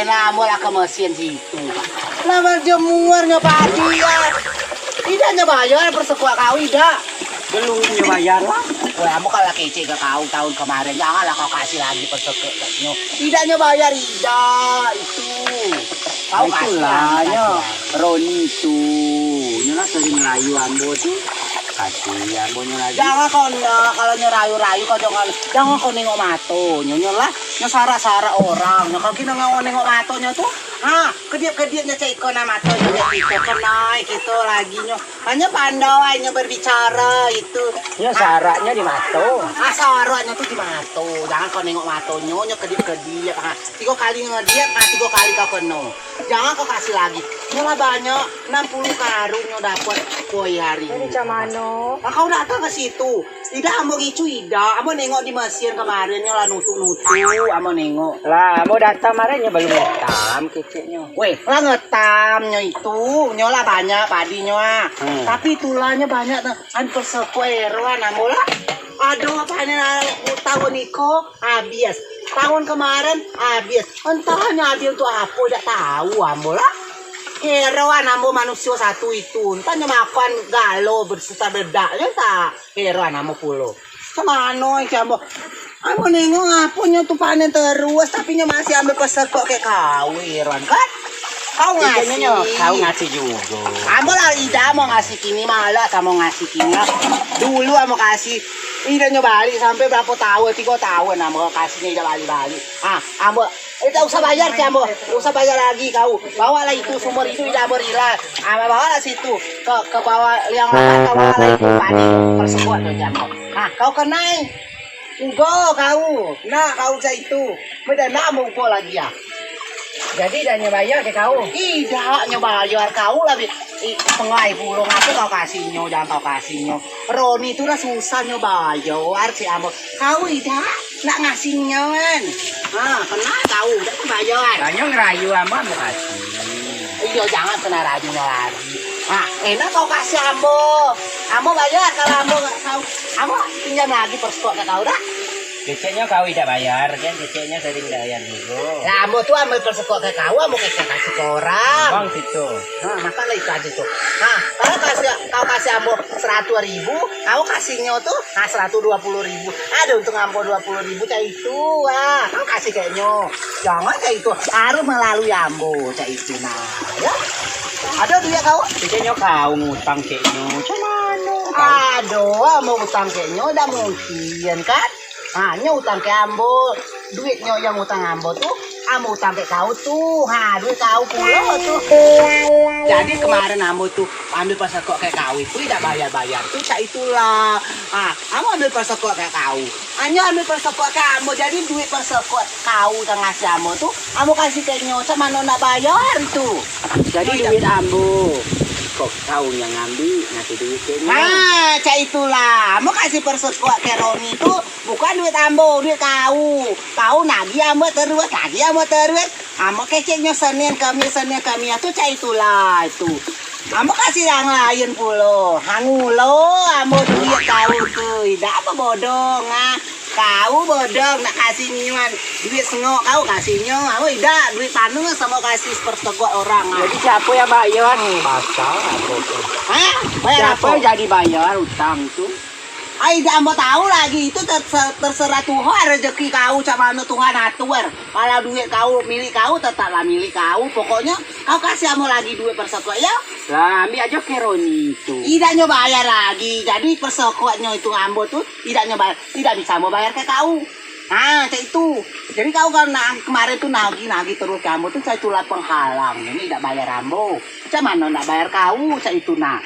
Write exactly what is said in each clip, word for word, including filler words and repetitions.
Nah, ambo lah ke mesin situ. Lah, jemuarnyo padi, ya. Idak nyo bayar persekot kau, idak. Belum nyo bayar lah. Weh, ambo kalah kecek ke kau tahun kemarin. Janganlah kau kasih lagi persekotnyo. Idak nyo bayar, idak. Itu. Kau kasih lah, kasih lah. Roni tu. Nyo lah sering ngerayu ambo tu. Kasih ambo nyo lagi. Jangan kau nak, kalau nyo rayu-rayu kau jangan, jangan kau nengok mato. Nyo, nyo lah, nyo sarak-sarak orang. Nyo kau kena ngawak nengok mato nyo tu. Ha, kedip-kedip nyo cak iko nah mato nyo cak iko. Kenai kito lagi nyo. Hanya pandai nyo berbicara itu. Nyo saraknyo di mato. Ah, saraknyo tu di mato. Jangan kau nengok mato nyo, nyo kedip-kedip. Ha, tigo kali nyo diak, ha, tigo kali kau kena. Jangan kau kasih lagi. Nyo lah banyak, enam puluh karung nyo dapat koi hari ini. Ini cak mano? Ah, kau datang ke situ. Idak ambo ricu, idak. Ambo nengok di mesin kemarin, nyo lah nutuk-nutuk. Ambo nengok. Lah, ambo datang kemarin nyo belum ngetam keceknyo. Weh, lah ngetam nyo itu. Nyo lah banyak padi nyo, ah. Hmm. Tapi tulahnya banyak tu. Kan persekot heran ambo lah. Aduh, apa ni, tahun iko habis. Tahun kemarin habis. Entah nyo habis untuk apa, dak tahu ambo lah. Heran ambo manusia satu itu. Entah nyo makan galo berserta bedak nyo, entah. Heran ambo pulo. Cak mano iki ambo? Ambo nengok ngapo nyo tu panen terus, tapi nyo masih ambil persekot kayak kau, heran kan? Kau ngasih. Kau ngasih juga. Ambo lah idak mau ngasih kini, malah kamu ngasih kini lah. Dulu ambo kasih, idak nyo balik sampai berapa tahun, tiga tahun ambo kasihnya idak balik-balik. Ah, ambo Eh, tak usah bayar, cak ambo. Tak usah bayar lagi kau. Bawalah itu sumur itu, idak ambo rila. Ah, bawalah situ. Ke, ke bawah liang lahat, kau bawalah itu padi. Persekot tu, cak ambo. Ah, kau kenai. Ugo kau. Nak kau cak itu. Beda nak ambo ugo lagi, ya. Jadi, dah nyo bayar ke kau? Idak nyo bayar kau lah, Bi. Ih, pengai pulo, ngapo kau kasih nyo, jangan kau kasih nyo. Roni tu lah susah nyo bayar, cak ambo. Kau idak nak ngasih nyo kan? Ha, kena kau, dak bayar. Lah nyo ngerayu ambo, ambo kasih. Iyo, jangan kena rayu nyo lagi. Ha, enak kau kasih ambo. Ambo bayar kalau ambo nggak tahu. Ambo pinjam lagi persekot ke kau dak? Keceknyo kau idak bayar, kan keceknyo sering dak bayar jugo. Lah, ambo tu ambil persekot ke kau, ambo kecek kasih ke orang. Bang situ. Ha, makanlah itu aja tu. Ha, kalau kasih, kau kasih ambo seratus ribu, kau kasih nyo tu, ha, seratus dua puluh ribu. Ada untung ambo dua puluh ribu, cak itu. Ha, kau kasih kayak nyo. Jangan cak itu. Harus melalui ambo, cak itu nah. Ya. Ada duit kau? Keceknyo kau ngutang keceknyo. Cak mano kau? Aduh, ambo utang kayak nyo, dak mungkin kan? Ha, nyo utang ke ambo, duit nyo yang utang ambo tu, ambo utang ke kau tu. Ha, duit kau pulo tu. Jadi kemarin ambo tu ambil persekot ke kau itu, idak bayar-bayar tu, cak itulah. Ha, ambo ambil persekot ke kau. Ha, nyo ambil persekot ke ambo, jadi duit persekot kau yang ngasih ambo tu, ambo kasih ke nyo, cak mano nak bayar itu? Jadi duit ambo, kok kau yang ngambil, ngasih duit ke nyo? Ha, cak itulah. Ambo kasih persekot ke Roni tu, bukan duit ambo, duit kau. Kau nagih ambo terus, nagih ambo terus. Ambo keceknyo Senin, Kamis, Senin, Kamis tu, cak itulah itu. Ambo kasih yang lain pulo. Ha, ngulo ambo duit kau tu. Idak apa bodong, ha. Kau bodong nak kasih nyo duit sengok, kau kasih nyo. Ambo idak, duit panuh samo kasih persekot orang, ha. Jadi siapa yang bayar? Pasal apa tu? Ha? Bayar siapa apa? Yang jadi bayar utang tu? Ai, dak ambo tahu lagi. Itu ter-, terserah Tuhan, rezeki kau cak mano Tuhan atur. Kalau duit kau milik kau, tetaplah milik kau. Pokoknyo kau kasih ambo lagi duit persekot, ya. Lah, ambil aja ke Roni itu. Idak nyo bayar lagi. Jadi persekotnyo itu ambo tu idak nyo bayar. Idak bisa ambo bayar ke kau. Ha, cak itu. Jadi kau kan na-, kemarin tu nagih-nagih terus ke ambo tu, cak itulah penghalang. Ini idak bayar ambo. Cak mano nak bayar kau, cak itu nah.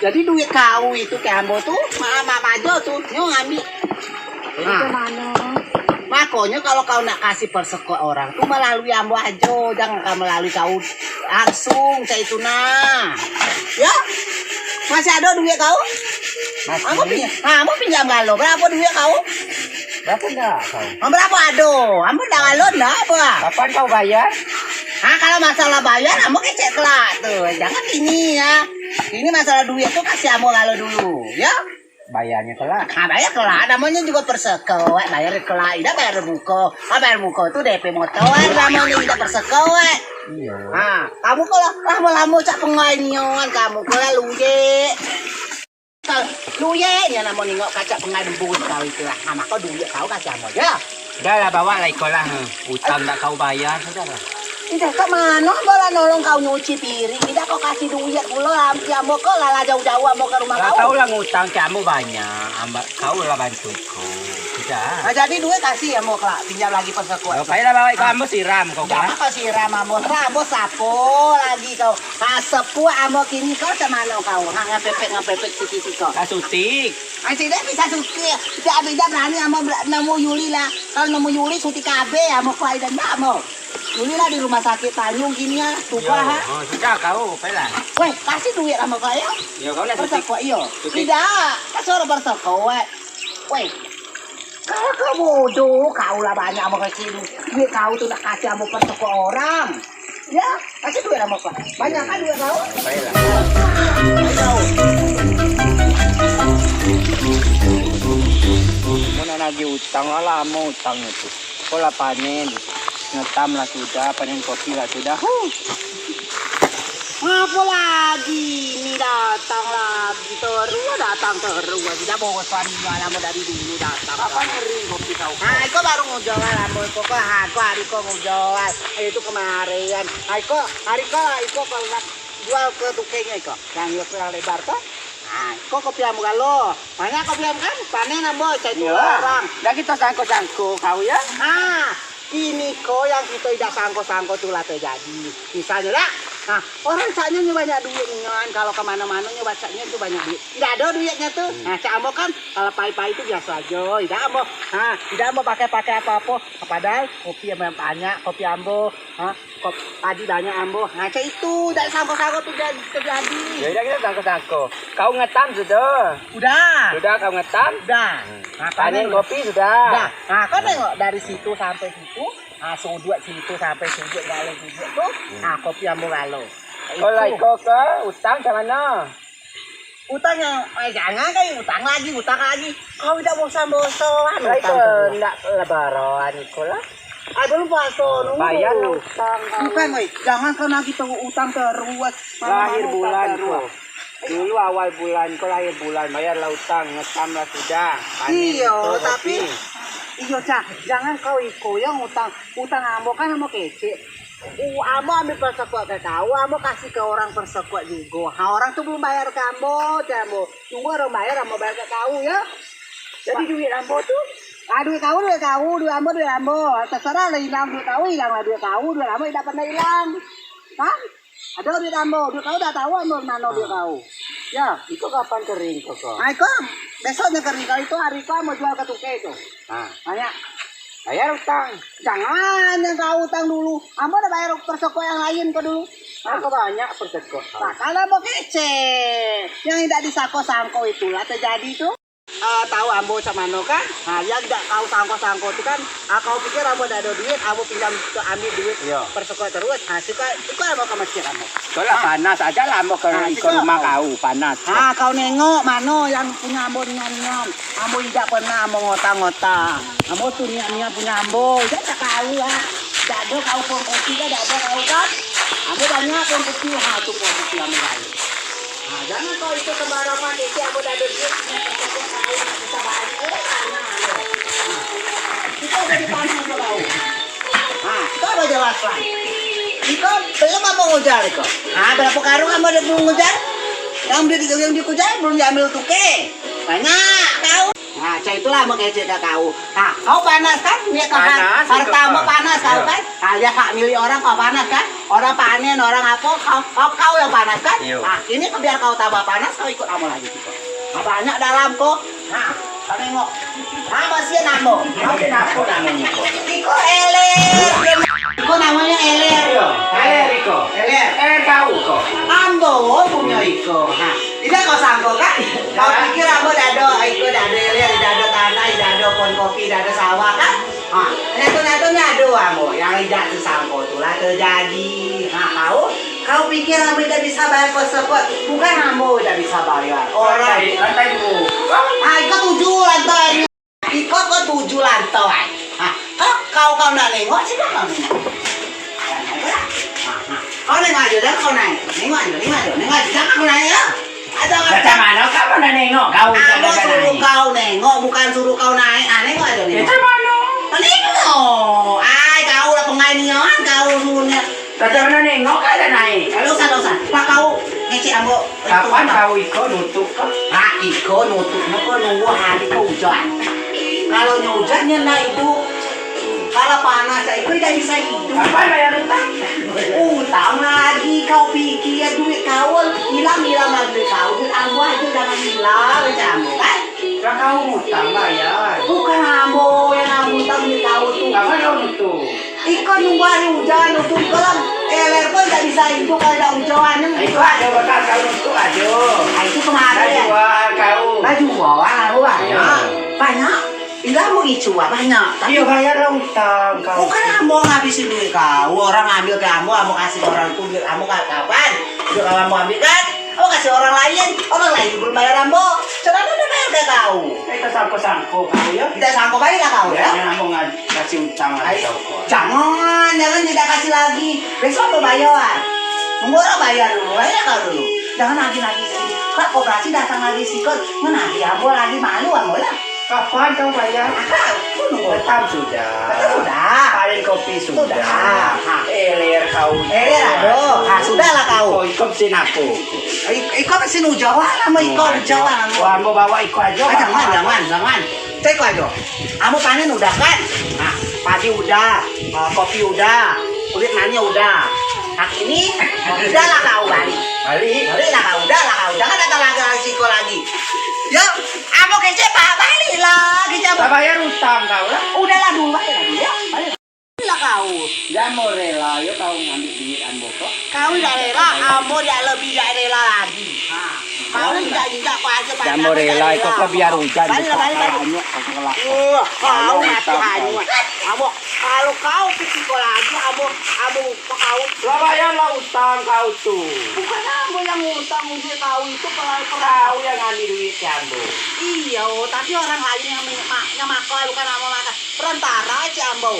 Jadi duit kau itu ke ambo tu, ma-, ma-, majo tu, nyo ngambil. Jadi ha. Ke mano? Makonyo kalau kau nak kasih persekot orang tu melalui ambo ajo, jangan kau melalui kau langsung, cak itu nah. Ya? Masih ada duit kau? Masih. Ambo pinjam, ha, ambo pinjam galo. Berapa duit kau? Berapa ndak kau? Ha, berapa ado? Ambo ndak galo ndak apa? Kapan kau bayar? Ha, kalau masalah bayar, ambo kecek kelak tu. Jangan ini ya. Ini masalah duit tu kasih ambo galo dulu, ya. Bayarnya kelak. Ha, bayar kelak, namanya juga persekot, bayar kelak, idak bayar muko. Ha, bayar muko tu D P motor, namanya idak Sekolah. Iya. Ha, kamu kalau lama-lama cak pengai nian kamu kalau luye. Luye nya nama nengok kacak pengai debus kau itu lah. Ha, maka duit kau kasih amo ya. Dah lah, bawa lah iko lah. Utang tak kau bayar sudah lah. Dah ke mana bola nolong kau nyuci piring? Dah kau kasih duit pula ambo ke lah jauh-jauh ambo ke rumah kau. Kau lah ngutang cak ambo banyak. Amba kau lah bantu. Oh, sudah. Nah, jadi duit kasih ya mau kelak pinjam lagi persekuat. Oh, payahlah bawa ikut ambo siram kau. Jangan kau siram ambo. Lah ambo sapo lagi kau. Ha sepuh ambo kini kau cak mano kau. Ha ngepepet ngepepet siki siko. Lah sutik. Ah tidak bisa sutik. Tidak bisa berani ambo nemu Yuli lah. Kalau nemu Yuli sutik kabe ambo kuai dan ambo. Yuli lah di rumah sakit Tanjung kini ya. Tuh ha. Oh, sudah kau payahlah. Weh kasih duit ambo kau ya. Ya kau nak sutik. Persekuat iyo. Tidak. Kasih orang persekuat. Weh, kalau kau bodoh, kau lah banyak mau kasih duit kau tu nak kasih ambo persekuat orang. Ya, kasih duit ambo kau. Banyak kan duit kau? Baiklah. Mana lagi utang lah, lama utang itu. Kau lah panen, ngetam lah sudah, panen kopi lah sudah. Huh. Apa lagi ini datang lagi terus, datang terus. Tidak bosan dia lama dari dulu datang. Kapan kering kopi kau? Nah, itu baru ngujol lama itu ke aku hari kau ngujol. Itu kemarin. Nah, itu hari kau itu kalau nak jual ke tukenya itu. Yang itu yang lebar tuh. Nah, kau kopi ambo galo. Banyak kopi ambo kan? Panen ambo cari orang. Dah kita sangko-sangko kau ya. Nah, ini kau yang kita tidak sangko-sangko tuh lah terjadi. Misalnya lah, nah, orang caknya nyo banyak duit nian, kalau kemana-mana nyo bacanya tu banyak duit. Tidak ada duitnya tu. Hmm. Nah, cak ambo kan kalau pai-pai tu biasa aja. Tidak ambo, ha, tidak ambo pakai-pakai apa-apa. Padahal kopi yang banyak, kopi ambo, ha, kop, padi banyak ambo. Nah, cak itu, tidak sangko-sangko tu jadi terjadi. Ya udah kita sangko-sangko. Kau ngetam sudah? Udah. Sudah kau ngetam? Udah. Hmm. Nah, panen kopi sudah? Udah. Nah, kau tengok dari situ sampai situ. Ah, sudut situ sampai sudut galo sudut tu. Hmm. Ah, kopi ambo galo. Kalau iko ke utang cak mano? Utang yang, eh, jangan kau utang lagi, utang lagi. Kau tidak bosan-bosan. Lah utang itu terus. Ndak lebaran iko lah. Ah, belum puasa nunggu. Bayar lah utang. Bukan, woi, jangan kau nagih tu utang terus. Lahir bulan kau. Dulu awal bulan kau lahir bulan, bayar lah utang, ngetam lah sudah. Panen. Iyo, itu tapi kopi. Iyo, Cak, jangan kau iko yang utang. Utang ambo kan ambo kecek. Uh, ambo ambil persekuat ke kau, ambo kasih ke orang persekuat juga. Ha, orang tu belum bayar ke ambo, cak ambo. Tunggu orang bayar, ambo bayar ke kau ya. Jadi duit ambo tu? Ah, duit kau, duit kau, duit ambo, duit ambo. Terserah lah hilang duit kau, hilang lah duit kau, duit ambo tidak pernah hilang. Kan? Ada duit ambo, duit kau dah tahu ambo mano duit kau. Ya. Iko kapan kering kau? Ah, iko besoknya kering kau itu hari kau mau jual ke tuke itu. Nah. Banyak. Bayar utang. Jangan yang kau utang dulu. Ambo udah bayar perseko yang lain kau dulu. Nah, kau banyak perseko. Nah, kalau mau kecek, yang tidak disangko-sangko itulah terjadi itu. Ah, tahu ambo cak mano kan? Nah, yang tidak kau sangko-sangko itu kan, ah, kau pikir ambo tidak ada duit, ambo pinjam ke ambil duit perseko terus. Nah, suka, suka ambo ke masjid ambo. Kau lah panas aja lah ambo ke, nah, iko rumah kau, panas. Ah, kau nengok mano yang punya ambo nian-nian. Ambo tidak pernah ambo ngota-ngota. Ambo tu nian-nian punya ambo. Tidak tahu lah. Tidak ada kau pun kopi lah, tidak ada kau kan. Ambo banyak pun kopi, ha tu pun kopi ambo lain. Nah, jangan kau itu sembarangan, itu ambo tidak ada duit. Kita udah dipanggil ke kau. Nah, kau udah jelas lah. Iko belum ambo ngujar iko. Nah, berapa karung ambo udah ngujar? Yang di yang dikujar belum diambil tuke. Banyak kau. Nah, cak itulah ambo kecek ke kau. Nah, kau panas kan? Lihat kau har- harta ambo panas kau kan? Nah, lihat hak milik orang kau panas kan? Orang panen, orang apa, kau, kau, kau yang panas kan? Nah, ini biar kau tambah panas, kau ikut ambo lagi iko. Nah, banyak dalam kau. Nah, kau tengok. Nah, masih nambah. Masih nambah namanya iko. Iko eler. Iko namanya eler. Iya, eler iko. Eler. Eler kau iko. Ambo punya iko. Nah, tidak kau sangko kan? Kau pikir ambo tidak ada iko, tidak ada eler, tidak ada tanah, tidak ada pohon kopi, tidak ada sawah kan? Ha, nyata-nyatanya ada ambo yang tidak disangko itulah terjadi. Ha, kau, kau pikir ambo tidak bisa bayar persekuat? Bukan ambo tidak bisa bayar. Orang. Lantai, lantai dulu. Ha, iko tujuh lantai. Iko ke tujuh lantai. Ha, kau, kau, kau nak nengok, sini kau nengok. Kau nengok aja, jangan kau naik. Nengok aja, nengok aja, nengok aja. Jangan kau naik ya. Ah, jangan. Macam mana kau mana nengok kau? Aku suruh kau nengok, bukan suruh kau naik. Ah, nengok aja, nengok. Macam mana? Nengok. Ai, kau lah pengainian, kau suruhnya. Macam mana nengok kau dah naik? Kalau usah, usah. Pak kau ngecek ambo. Kapan kau iko nutuk kau? Ah, iko nutuk, kau nunggu hari kau hujan. Kalau nyo hujan, nyo nak hidup. Kalau panas, iko tidak bisa hidup. Kapan bayar utang? Utang lagi, kau pikir duit kau hilang, hilang lagi duit kau. Duit ambo aja jangan hilang, macam ambo, kan? Lah kau utang bayar. Bukan ambo yang nak utang duit kau tu. Kapan kau nutuk? Iko nunggu hari hujan, nutuk iko lah. Eler pun tak bisa hidup kalau tidak hujan. Itu aja bekas kau nutuk aja. Ah, itu kemarin. Lah jual kau. Lah jual, lah banyak. Banyak. Tinggal mau icu, ah, banyak. Tapi iya, bayar lah utang kau. Bukan ambo ngabisin duit kau. Orang ambil ke ambo, ambo kasih orang itu duit ambo ka-, kapan? Duit ambo ambil kan? Ambo kasih orang lain. Orang lain belum bayar ambo. Cara mana bayar ke kau? Eh, kita sangko-sangko kau ya. Kita sangko baiklah kau ya. Jangan ambo ngasih utang lagi kau. Jangan, jangan tidak kasih lagi. Besok ambo bayar. Tunggu orang bayar dulu. Bayar kau dulu. Jangan lagi-lagi sini. Kak, koperasi datang lagi sikon. Mana lagi ambo lagi malu ambo ya. Kapan kau bayar? Ah, aku nunggu. Petang sudah. Petang sudah. Paling kopi sudah. Sudah. Ha. Eler kau. Eler aduh. Ha, sudahlah kau. Iko, iko mesin aku. I-, iko mesin ujawan sama iko ujawan. Wah, mau bawa iko aja. Ah, jangan, jangan, jangan. Cek iko aja. Ambo panen udah kan? Nah, padi udah, eh, kopi udah, kulit mania udah. Nah, ini udahlah kau balik. Balik? Baliklah kau, udahlah kau. Jangan datang lagi, lagi siko lagi. Ya, ambo kecek, Pak, baliklah, kecek ambo. Tak bayar utang kau lah. Udahlah dulu, baliklah dulu, ya. Baliklah kau. Jangan mau rela, yo kau ngambil duit ambo kok. Kau tidak rela, ambo tidak lebih tidak rela lagi. Ha. Kau tidak, tidak kuasa. Jangan mau rela, itu kok biar hujan. Baliklah, balik, balik. Hanyut, kau kelak. Wah, kau mati hanyut. Ambo, kalau kau pikir kau lagi, ambo, ambo Kau lah bayarlah utang kau tu. Bukan ambo yang ngutang, duit kau itu kalau kau yang ngambil duit si ambo. Iyo, tapi orang lain yang, yang makan, bukan ambo makan. Perantara si ambo.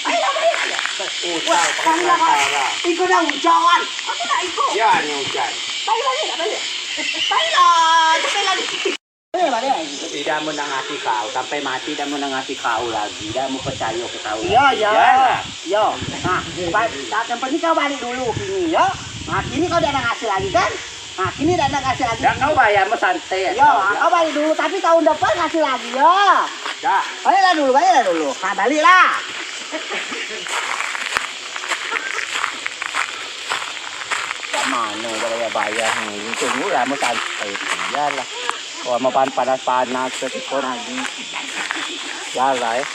Ayolah, baliklah. Utang pakai perantara. Iko dah hujan. Aku nak iko. Ya, ni hujan. Balik, balik, balik. Baiklah, cepat lagi. Tidak menangati kau, sampai mati tidak menangati kau lagi, tidak mau percaya ke kau lagi. Ya, ya. Nah, tempat ini kau balik dulu kini, ya. Nah, kini kau tidak ada hasil lagi kan? Nah, kini tidak ada hasil lagi. Tidak, kau bayar mau santai. Ya, kau balik dulu, tapi tahun depan hasil lagi, ya. Dah. Baliklah dulu, baliklah dulu. Nah, baliklah. Kat mana kalau bayar ni? Tunggulah, mau santai. Biarlah. Wah, mau pan-, panas-panas ke siko lagi. Jalan, eh.